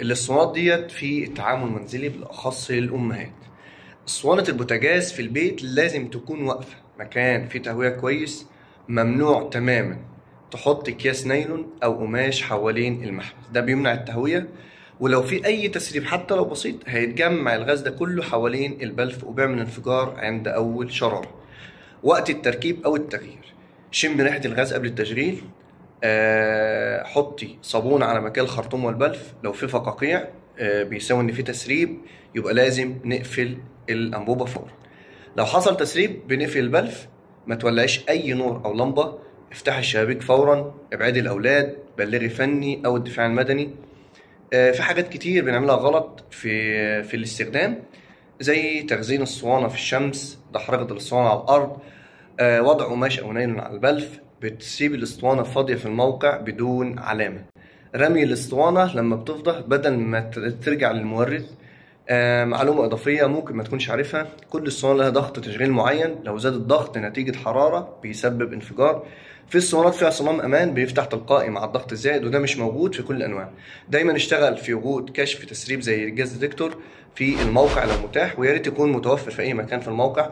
الاسطوانات ديت في التعامل المنزلي بالاخص للامهات. اسطوانة البوتاجاز في البيت لازم تكون واقفة مكان فيه تهوية كويس. ممنوع تماما تحط اكياس نايلون او قماش حوالين المحبس، ده بيمنع التهوية، ولو في اي تسريب حتى لو بسيط هيتجمع الغاز ده كله حوالين البلف وبيعمل انفجار عند اول شرارة. وقت التركيب او التغيير شم ريحة الغاز قبل التشغيل، حطي صابون على مكان الخرطوم والبلف، لو في فقاقيع بيساوي ان في تسريب يبقى لازم نقفل الانبوبة فورا. لو حصل تسريب بنقفل البلف، ما تولعيش اي نور او لمبة، افتحي الشبابيك فورا، ابعدي الاولاد، بلغي فني او الدفاع المدني. في حاجات كتير بنعملها غلط في الاستخدام، زي تخزين الصوانه في الشمس، دحرجه الاسطوانة على الارض، وضع قماش او نايلون على البلف، بتسيب الاسطوانة فاضية في الموقع بدون علامة، رمي الاسطوانة لما بتفضى بدل ما ترجع للمورد. معلومة اضافية ممكن ما تكونش عارفها، كل اسطوانة لها ضغط تشغيل معين، لو زاد الضغط نتيجة حرارة بيسبب انفجار. في اسطوانات فيها صمام امان بيفتح تلقائي مع الضغط الزائد، وده مش موجود في كل الانواع. دايما اشتغل في وجود كشف تسريب زي ال gas detector في الموقع لو متاح، ويا ريت يكون متوفر في اي مكان في الموقع.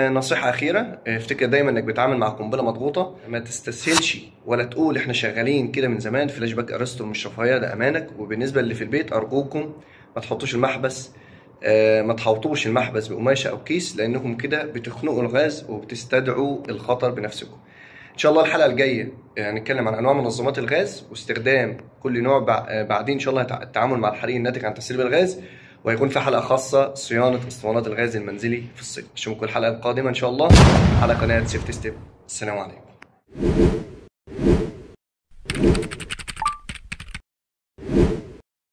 نصيحة أخيرة، افتكر دايما إنك بتتعامل مع قنبلة مضغوطة، ما تستسهلش ولا تقول إحنا شغالين كده من زمان، flash back arrestor مش رفاهية، ده أمانك. وبالنسبة اللي في البيت أرجوكم ما تحطوش المحبس، ما تحوطوش المحبس بقماشة أو كيس، لأنكم كده بتخنقوا الغاز وبتستدعوا الخطر بنفسكم. إن شاء الله الحلقة الجاية هنتكلم عن أنواع منظمات الغاز واستخدام كل نوع، بعدين إن شاء الله التعامل مع الحريق الناتج عن تسريب الغاز، وهيكون في حلقة خاصة صيانة اسطوانات الغاز المنزلي في الصيف. أشوفكم الحلقة القادمة إن شاء الله على قناة Safety Step. السلام عليكم.